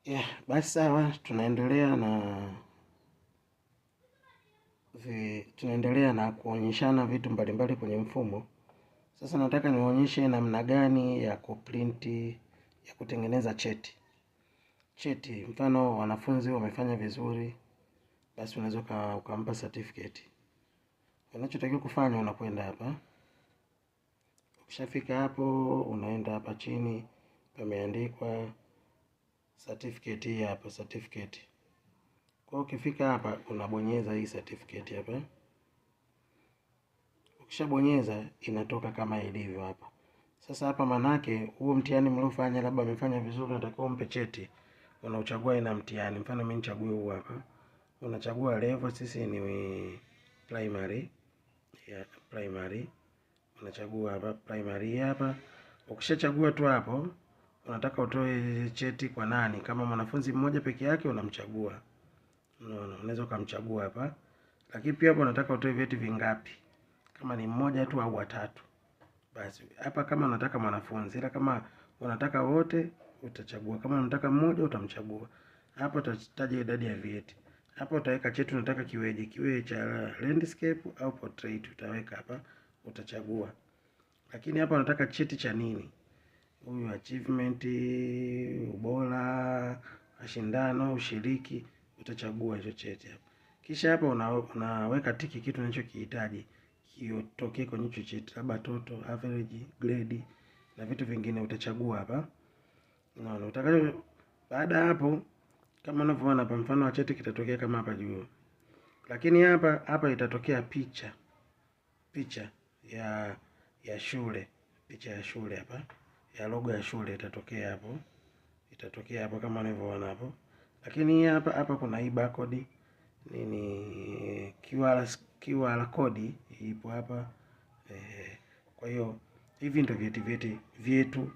Yeah, basi sawa, tunaendelea na kuonyeshana vitu mbalimbali kwenye mfumo. Sasa nataka nionyeshe namna gani ya kuprinti, ya kutengeneza cheti. Cheti, mfano wanafunzi wamefanya vizuri, basi unaweza ukampa certificate. Unachotakiwa kufanya, unakwenda hapa. Ukishafika hapo, unaenda hapa chini pameandikwa certificate, hii hapa certificate. Kwa hiyo ukifika hapa unabonyeza hii certificate hapa. Ukishabonyeza inatoka kama ilivyo hapa. Sasa hapa manake huo mtihani mliofanya labda amefanya vizuri, unatakiwa umpe cheti. Unauchagua ina mtihani. Mfano mimi nichague huu hapa. Unachagua level, sisi ni primary. Ya primary. Unachagua hapa primary hapa. Ukishachagua tu hapo, unataka utoe cheti kwa nani? Kama mwanafunzi mmoja peke yake unamchagua. Unaona, unaweza ukamchagua hapa. Lakini pia hapo unataka utoe vyeti vingapi? Kama ni mmoja tu au watatu. Basi hapa kama unataka mwanafunzi, ila kama unataka wote utachagua. Kama unataka mmoja utamchagua. Hapo utataja idadi ya vyeti. Hapo utaweka cheti unataka kiweje, kiwe cha landscape au portrait, utaweka hapa, utachagua. Lakini hapa unataka cheti cha nini? Huyu achievement, ubora, mashindano, ushiriki, utachagua hicho cheti hapa. Kisha hapa unaweka tiki kitu unachokihitaji kiotokee kwenye hicho cheti, labda total, average, grade na vitu vingine utachagua hapa. Unaona, utakacho baada hapo kama unavyoona hapa, mfano wa cheti kitatokea kama hapa juu. Lakini hapa hapa itatokea picha. Picha ya shule, picha ya shule hapa, ya logo ya shule itatokea hapo. Itatokea hapo kama unavyoona hapo. Lakini hapa hapa kuna hii barcode nini, QR code ipo hapa. Kwa hiyo hivi ndio vyeti vyetu.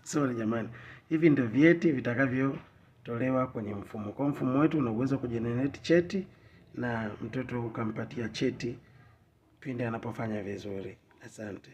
Sorry jamani. Hivi ndio vyeti vitakavyotolewa kwenye mfumo. Kwa mfumo wetu una uwezo kugenerate cheti na mtoto ukampatia cheti pindi anapofanya vizuri. Asante.